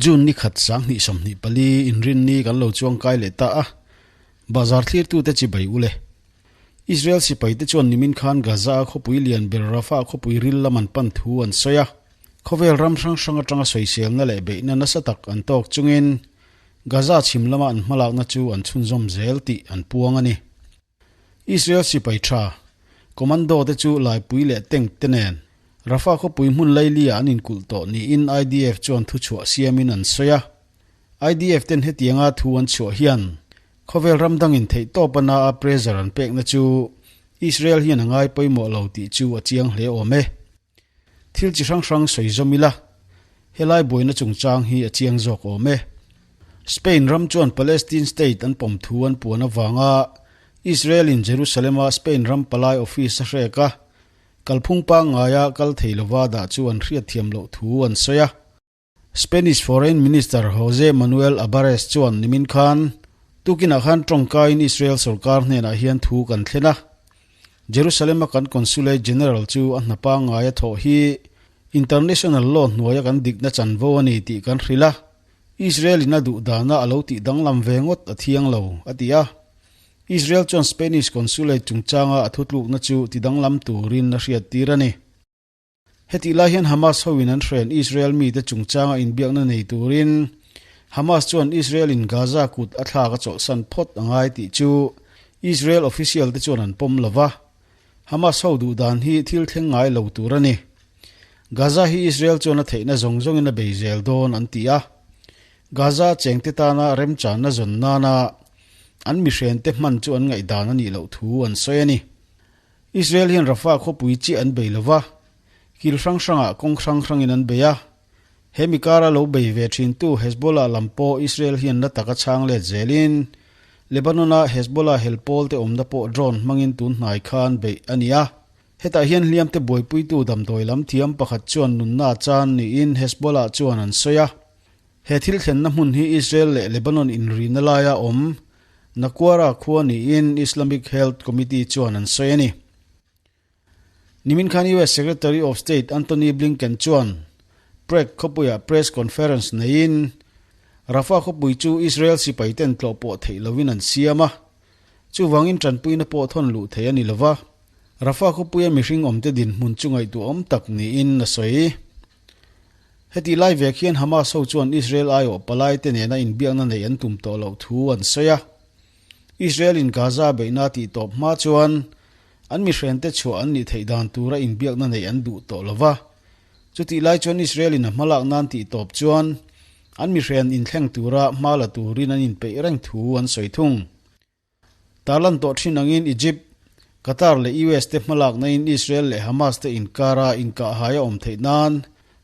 June ni khat 2024 inrinni kan lo chuang kai leh ta a, bazar thlirtute chibai ule. Israel sipaite chuan nimin khan Gaza a khawpui lian ber Rafah khawpui ril lam an pan thu an sawi a, khawvel ram hrang hrang atanga sawiselna leh beihna nasa tak an tawk chungin Gaza chhim lama an hmalakna chu an chhunzawm zel tih an puang a ni. Israel sipai tha, commando te chu laipui leh tank te nen Rafah khawpui hmun laili-ah an inkulh tawh niin IDF chuan thuchhuah siamin an sawi a. IDF ten hetianga thu an chhuah hian khawvel ram dangin theihtawp a na a pressure an pekna chu Israel hian a ngai pawimawh lo tih chu a chiang hle awm e. Thil chi hrang hrang sawi zawm ila, helai buaina chungchang hi a chiang zawk awm e. Spain ram chuan Palestine state an pawm thu an puan avanga Israel in Jerusalem-a Spain ram palai office a hrek a, kalphung pangngaia kal thei lova dah chu an hriatthiam loh thu an sawi a. Spanish Foreign Minister Jose Manuel Albares chuan nimin khan tukinah khan tawngkaiin Israel sorkar hnenah hian thu kan thlen a. Jerusalem-a kan Consulate General chu a hna pangngai a thawh hi international law hnuaia kan dikna chanvo a ni tih kan hrilh a, Israel-in a duh dana a lo tih danglam ve ngawt a thiang lo, a ti a. Israel chuan Spanish Consulate chungchanga a thutlukna chu tidanglam turin a hriattir a ni. Hetih lai hian Hamas hoin an hren Israel mite chungchanga inbiakna nei turin Hamas chuan Israel in Gaza kut a thlak a chawlhsan phawt a ngai tih chu Israel official te chuan an pawm lo va, Hamas ho duh dan hi thil thleng ngai lo tur a ni. Gaza hi Israel chuan a theihna zawng zawngin a bei zel dawn an ti a, Gaza chengte tana remchanna zawn nana an mihrente hman chu an ngaihdan a nih loh thu an sawi a ni. Israel hian Rafah khawpui chiah an bei lova, kil hrang hrangah kawng hrang hrangin an bei a. He mikara lo bei ve thintu Hezbollah lam pawh Israel hian na taka chhang let zelin Lebanon-a Hezbollah hel pawlte awmna pawh drone hmangin tun hnai khan beih a ni a. Hetah hian hliamte buaipuitu damdawi lam thiam pakhat chuan nunna a chan niin Hezbollah chuan an sawi a. He thil thlenna hmun hi Israel leh Lebanon inrina laia awm Naquara khua niin Islamic Health Committee chuan an sawi a ni. Nimin khan US Secretary of State Antony Blinken chuan Prague khawpuiah press conference neiin Rafah khawpui chu Israel sipaiten tlawh pawh theih lovin an siam a, chuvangin tanpuina pawh thawn luh theih a ni lova, Rafah khawpuia mihring awmte dinhmun chu ngaihtuahawm tak niin a sawi. Hetih lai vek hian Hamas ho chuan Israel aiawh palaite nena inbiakna neih an tum tawh loh thu an sawi a. Israel in Gaza beihna tih tawp hma chuan an mihrente chhuah an nih theih dan tura inbiakna neih an duh tawh lo va. Chutih lai chuan Israel in a hmalak nan tih tawp chuan an mihren inthleng tura hma la turin an inpeih reng thu an sawi thung. Tarlan tawh thin angin Egypt, Qatar leh US te hmalaknain Israel leh Hamas te inkara inkahhai a awm theih nan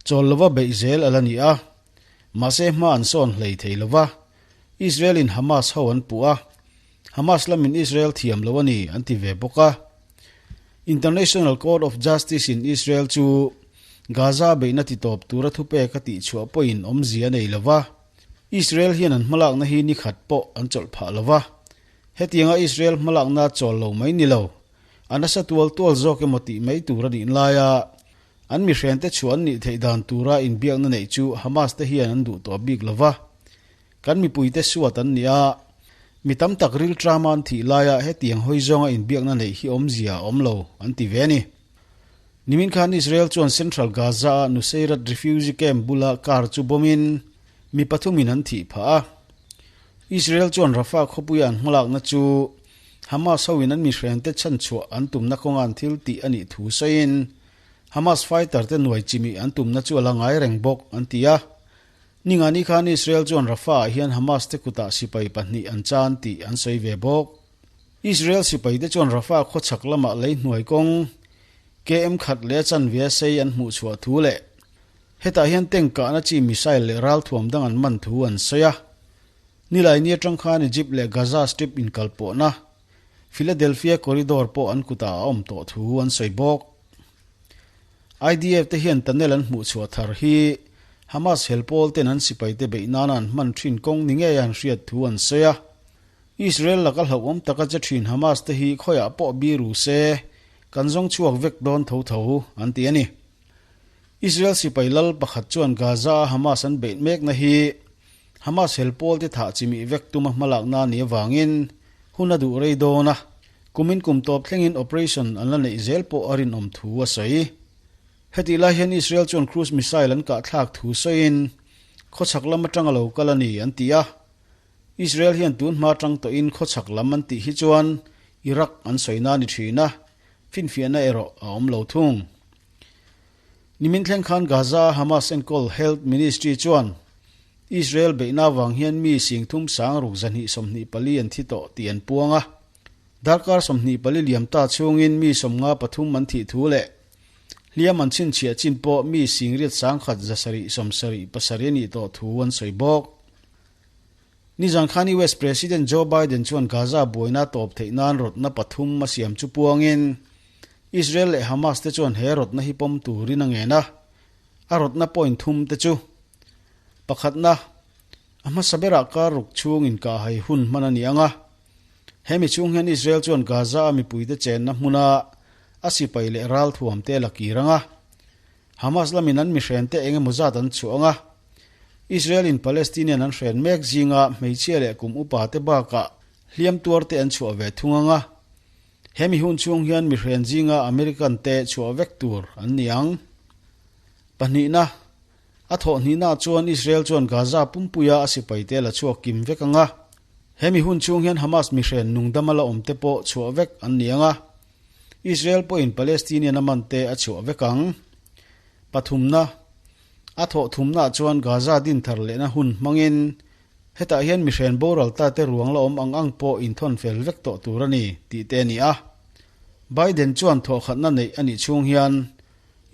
chawl lova beih zel a la ni a. Mahse hma an sawn hlei thei lova, Israel in Hamas ho an puh a, Hamas lamin Israel thiam lo a ni an ti ve bawk a. International Court of Justice in Israel chu Gaza beihna titawp tura thupek a tihchhuah pawhin awmzia a nei lova, Israel hian an hmalakna hi ni khat pawh an chawlh phah lo va, hetianga Israel hmalakna chawl lo mai ni lo, a nasa tual tual zawk emaw tih mai tur a nih laia an mihrente chhuah an nih theih dan tura inbiakna neih chu Hamas te hian an duh tawh bik lo va. Kan mipuite suat an ni a, mi tam tak rilṭama an thih laia hetiang hawi zawnga inbiakna neih hi awmzia a awm lo, an ti ve a ni. Nimin khan Israel chuan Central Gaza-a Nuseirat refugee camp bula car chu bawmin mi pathumin an thih phah a. Israel chuan Rafah khawpuia an hmalakna chu Hamas hoin an mihrente chhanchhuah an tumna kawnga an thil tih a nih thu sawiin Hamas fighter te nuai chimih an tumna chu a la ngai reng bawk an ti a. Ningani khan Israel chuan Rafah-ah hian Hamas te kutah sipai pahnih an chan tih an sawi ve bawk. Israel sipaite chuan Rafah khawchhak lamah lei hnuai kawng KM khat leh a chanve a sei an hmuh chhuah thu leh hetah hian tank kahna chi missile leh ralthuam dang an man thu an sawi a. Nilaini atang khan Egypt leh Gaza Strip inkalpawhna Philadelphia Corridor pawh an kutah a awm tawh thu an sawi bawk. IDF te hian tunnel an hmuh chhuah thar hi Hamas helpawl ten an sipaite beih nana an hman thin kawng ni ngei a an hriat thu an sawi a. Israel laka hlauhawm taka che thin Hamas te hi khawiah pawh biru se, kan zawng chhuak vek dawn tho tho, an ti a ni. Israel sipai lal pakhat chuan Gaza-a Hamas an beih mekna hi Hamas hel pawlte thah chimih vek tuma hmalakna a nih avangin hun a duh rei dawn a, kumin kum tawp thlengin operation an la neih zel pawh a rinawm thu a sawi. Hetih lai hian Israel chuan cruise missile an kahthlak thu sawiin khawchhak lam atanga lo kal a ni an ti a. Israel hian tun hma tang tawhin khawchhak lam an tih hi chuan Iraq an sawina a ni thin a, finfiahna erawh a awm lo thung. Nimin thleng khan Gaza-a Hamas enkawl Health Ministry chuan Israel beihna avang hian mi singthum sang ruk 224 an thi tawh tih an puang a. Darkar 24 liam ta chhungin mi 53 an thih thu leh hliam an chhinchhiah chin pawh mi singriat sangkhat 777 a nih tawh thu an sawi bawk. Nizan khan US President Joe Biden chuan Gaza buaina tawp theih nan rawtna pathum a siam chu puangin Israel leh Hamas te chuan he rawtna hi pawm turin a ngen a, a rawtna point thum te chu, Pakhatna, a hmasa berah kar ruk chhung inkahhai hun hman a ni ang a, hemi chhung hian Israel chuan Gaza-a mipuite chenna hmuna a sipai leh ralthuam te la kir ang a, Hamas lamin an mihrente eng emaw zat an chhuah ang a, Israel-in Palestinian an hren mek zinga hmeichhia leh kum upa te bakah hliam tuar te an chhuah ve thung ang a, hemi hun chhung hian mihren zinga American te chhuah vek tur an ni ang. Pahnihna, a thawh hnihnaah chuan Israel chuan Gaza pumpuia a sipaite la chhuak kim vek ang a, hemi hun chhung hian Hamas mihren nungdama la awm te pawh chhuah vek an ni ang a, Israel pawhin Palestinian a man te a chhuah vek ang. Pathumna, A thawh thumnaah chuan Gaza din thar lehna hun hmangin hetah hian mihren boral ta te ruang la awm ang ang pawh inthawn fel vek tawh tur a ni tih te a ni a. Biden chuan thawhkhatna neih a nih chhung hian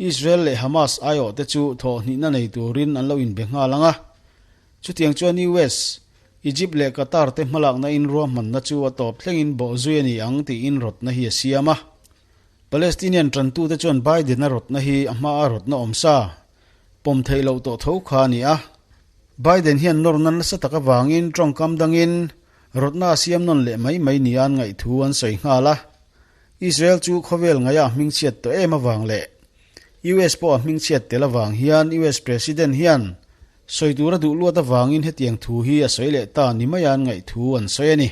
Israel leh Hamas aiawh te chu thawhhnihna nei turin an lo inbe nghal ang a. Chutiang chuan US, Egypt leh Qatar te hmalakna in ruahmanna chu a tawp thlengin bawh zui a ni ang tiin rawtna hi a siam a. Palestinian tantute chuan Biden-a rawtna hi a hmaa rawtna awm sa, pawm theih loh tawh tho kha a ni a. Biden hian nawrna nasa tak avangin tawngkam dangin rawtna a siam nawn leh mai mai nia an ngaih thu an sawi nghal a. Israel chu khawvel ngaia a hmingchhiat tawh em avang leh US pawh a hmingchhiat tel avang hian US President hian Sawi tur a duh luat avangin hetiang thu hi a sawi leh ta ni maia an ngaih thu an sawi a ni.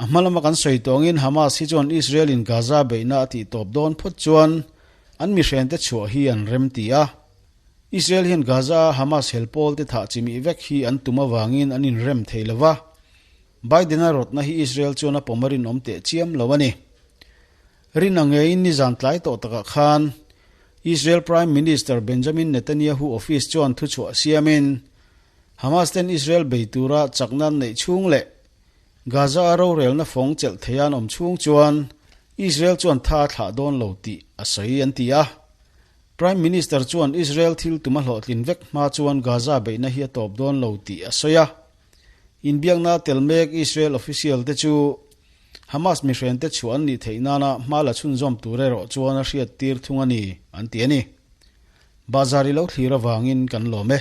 A hma lama kan sawi tawngin Hamas hi chuan Israel in Gaza beihna a tih tawp dawn phawt chuan an mihrente chhuah hi an rem ti a. Israel hian Gaza a Hamas hel pawl te thah chimih vek hi an tum avangin an inrem thei lo va. Biden-a rawtna hi Israel chuan a pawm a rinawm teh chiam lo a ni. Rin ang ngeiin nizan tlai tawh takah khan Israel Prime Minister Benjamin Netanyahu office chuan thuchhuah siamin Hamas ten Israel bei tura chakna an neih chhung leh Gaza-a rorelna fawng chelh thei an awm chhung chuan Israel chuan tha a thlah dawn lo tih a sawi an ti a. Prime Minister chuan Israel thil tum a hlawhtlin vek hma chuan Gaza beihna hi a tawp dawn lo tih a sawi a. Inbiakna tel mek Israel official te chu Hamas mihrente chhuah an nih theih nana hma la chhunzawm tur erawh chuan a hriat tir thung a ni, an ti a ni. Bazar i lo thlir avangin kan lawm e.